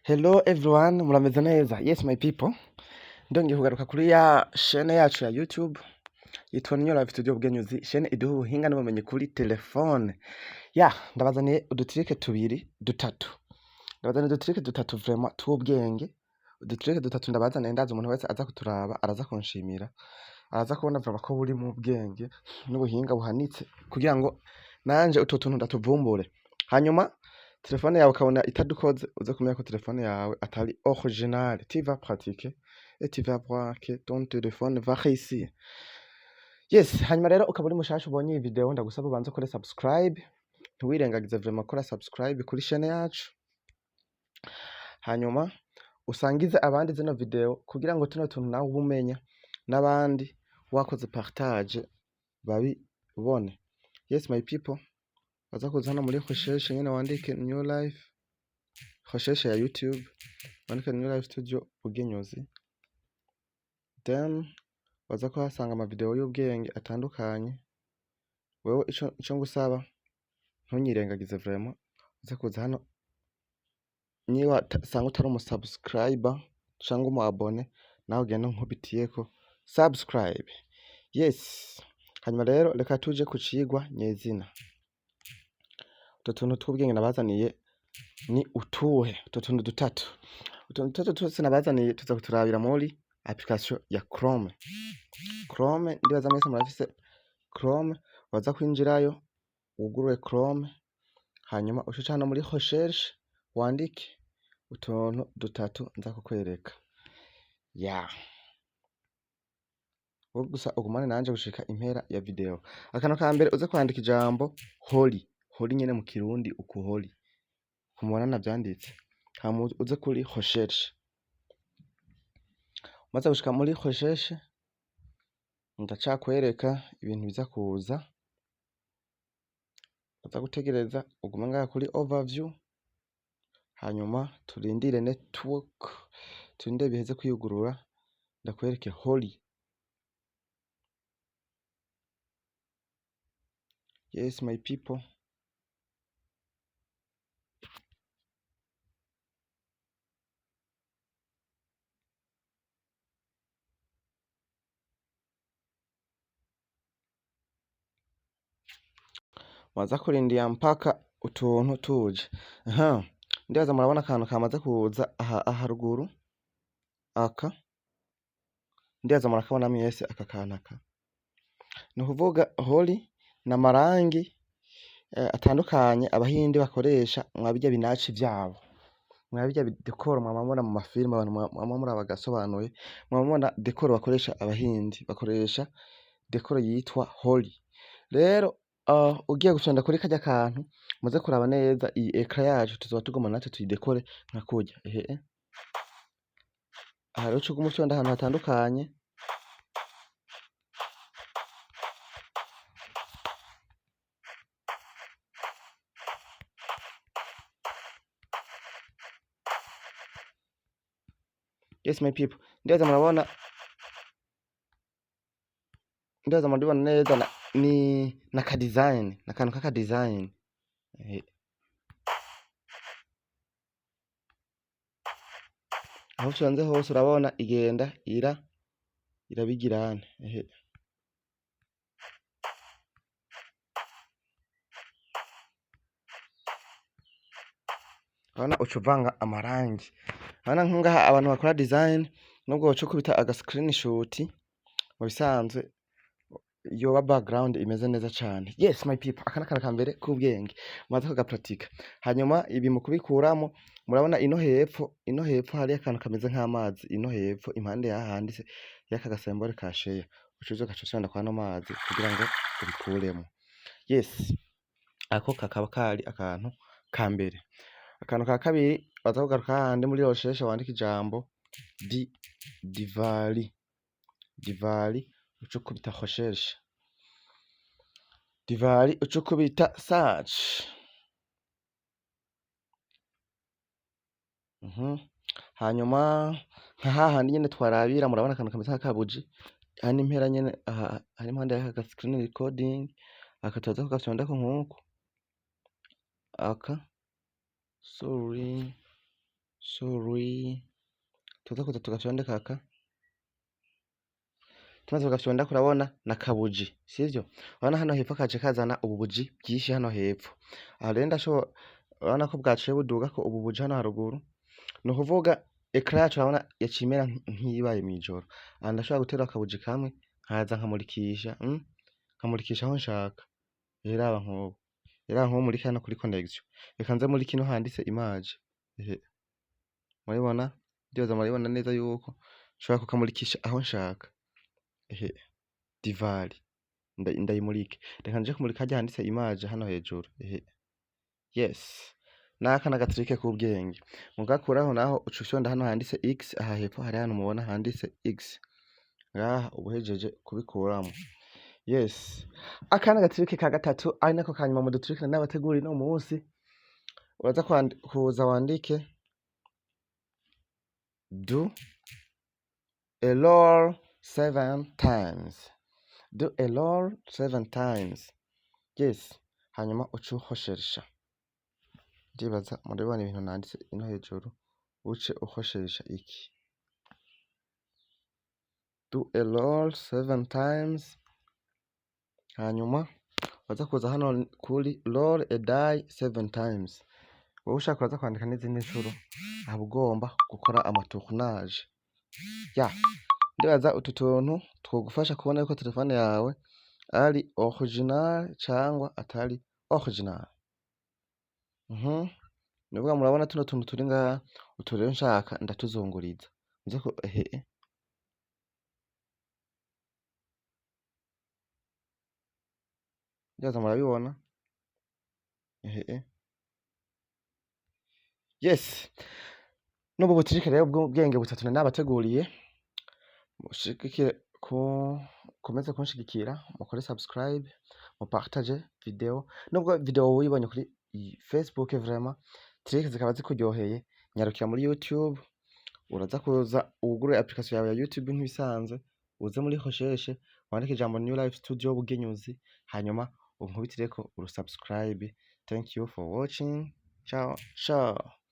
Hello everyone, murameze neza? Yes my people, ndongeye kugaruka kuri ya chaîne yacu ya YouTube yitwa New Life Studio Bugenyuzi, chaîne iduha ubuhinga n'ubumenyi kuri telefone. Ya, ndabazaniye udutrike tubiri dutatu. Ndabazaniye udutrike dutatu vraiment tw'ubwenge. Udutrike dutatu ndabazaniye, ndazi umuntu wese aza kuturaba araza kunshimira. Araza kubona vraiment ko buri mu bwenge n'ubuhinga buhanitse kugira ngo nanje utwo tuntu ndatuvumbure. Hanyuma telefone yawe ukabona itadukoze, uze kumenya ko telefone yawe atari original. Tu vas pratiquer et tu vas voir que ton téléphone va réussir. Yes, hanyuma rero ukaba uri mushasha ubonye iyi video, ndagusaba ubanze ukore subscribe, ntiwirengagize vraiment kora subscribe kuri chaîne yacu. Hanyuma usangize abandi zino video kugira ngo tuno tuntu nawe ube umenya n'abandi wakoze partage babibone. Yes my people, baza kuza hano muri recherche nyene wandike New Life, recherche ya YouTube, wandike New Life Studio Bugenyuzi, then baza kuhasanga ama video y'ubwenge atandukanye. Wewe ico ngusaba, ntunyirengagize vraiment, uze kuza hano niba usanga utari umu subscriber canke umu abonné, nawe ugende nkubitiyeko subscribe. Yes, hanyuma rero reka tuje ku cigwa nyezina. Utwo tuntu tw'ubwenge nabazaniye ni utuhe? Utwo tuntu dutatu. Utuntu dutatu twose nabazaniye tuza kuturabira muri application ya Chrome. Chrome, ndibaza mwese murafise Chrome, waza kwinjirayo wugurure Chrome, hanyuma uce uca hano muri recherche wandike utuntu dutatu nza kukwereka. Ya. Wowe gusa ugumane nanje gushika impera ya video. Akantu ka mbere, uze kwandika ijambo Holi, Holi nyene mu Kirundi uku Holi. Kumubona navyanditse. Hama uze kuri recherche. Umaze gushika muri recherche, ndacakwereka ibintu biza kuza. Uza gutegereza ugume ngaha kuri overview, hanyuma turindire network, turindire biheze kwiyugurura, ndakwereke Holi. Yes my people. Waza kurindira mpaka utuntu tuje. Aha, ndibaza murabona akantu kamaze kuza aha haruguru. Aka. Ndibaza murakabona mwese aka kantu aka. Ni ukuvuga Holi ni amarangi atandukanye abahindi bakoresha mwa birya binaci vyabo. Mwa birya décor mwama mubona mu mafilime, abantu mwama muraba agasobanuye, mwama mubona décor bakoresha abahindi, bakoresha décor yitwa Holi. Rero ugiye gufyonda kuri karya kantu, muze kuraba neza iyi écran yacu tuzoba tugomba natwe tuyidekore nka kurya. Ehe. Aha rero uca uguma ufyonda ahantu hatandukanye. Yes my people, ndibaza murabona, ndibaza murabibona neza na, ni naka design, nakantu kaka design. Aho ufyonze hose urabona igenda ira irabigirane. Ehe. Urabona uca uvanga amarangi. Urabona nko ngaha abantu bakora design, nubwo woca ukubita aga screenshot mu bisanzwe yoba background imeze neza cane. Yes my people, aka n'akantu ka mbere k'ubwenge mumaze kugapratika. Hanyuma ibi mu kubikuramo, murabona ino hepfo hari akantu kameze nk'amazi, ino hepfo impande y'aha handitse y'aka gasembore ka share, uca uza ugaca ufyonda kwano mazi kugira ngo ubikuremo. Yes, ako kakaba kari akantu ka mbere. Akantu ka kabiri, baza kugaruka hahandi muri recherche wandika ijambo di Diwali, Diwali, uca ukubita recherche. Diwali uca ukubita search. Hanyuma nka hahandi nyene twarabira, murabona akantu kameze nk'akabuji hano impera nyene, aha hari impande y'aka screen recording, aka turaza kugafyondako nkuku. Aka, sorry, Sorry, tuza kuza tugafyonde kaka. Tumaze kugafyonda, kurabona na kabuji, sivyo? Urabona hano hepfo kaje kazana ububuji bwinshi hano hepfo. Aha rero ndashobora, urabona ko bwaciye buduga ko ubu buji hano haruguru, ni ukuvuga écran yacu urabona yaciye imera nk'iyibaye mw'ijoro. Aha ndashobora guterura akabuji kamwe, nkaza nkamurikisha, nkamurikisha aho nshaka. Raba nk'ubu, raba nk'ubu muri hano kuri connection, reka nze muri kino handitse image. Ehe, murabibona? Ndibaza murabibona neza yuko nshobora kukamurikisha aho nshaka. Ehe, Diwali ndayimurike. Reka nje kumurika harya handitse image hano hejuru. Ehe, yes, naka n'aga trick k'ubwenge. Mugakuraho naho uca ufyonda hano handitse X. Aha hepfo hari hano mubona handitse X, ngaha uba uhejeje kubikuramwo. Yes, aka n'aga trick ka gatatu, ari nako kanyuma mu du trick nabateguriye uno munsi. Uraza kuza wandike "do a roll seven times", "do a roll seven times". Yes, hanyuma uce uhosheresha. Ndibaza murabibona ibintu nanditse ino hejuru. Uce uhosheresha iki "do a roll seven times", hanyuma waza kuza hano kuri "roll a die seven times". Wowe ushaka uraza kwandika n'izindi nshuro, aba ugomba gukora ama tournage ya. Ndibaza utu tuntu twogufasha kubona yuko telefone yawe ari original cangwa atari original. Nukuvuga murabona tuno tuntu turi ngaha, utu rero nshaka ndatuzunguriza nze ko ehe. Ndibaza murabibona. Ehe, yes, n'ubu bu trick rero bw'ubwenge butatu nari nabateguriye. Mushigikire ku komeze kunshigikira, mukore subscribe, mupartage video. Nubwo video wuyibonye kuri Facebook, vraiment trick zikaba zikuryoheye, nyarukira muri YouTube. Uraza kuza wugurure application yawe ya YouTube nk'ibisanzwe, uze muri recherche wandike ijambo New Life Studio Bugenyuzi, hanyuma unkubitireko uru subscribe. Thank you for watching. Ciao ciao.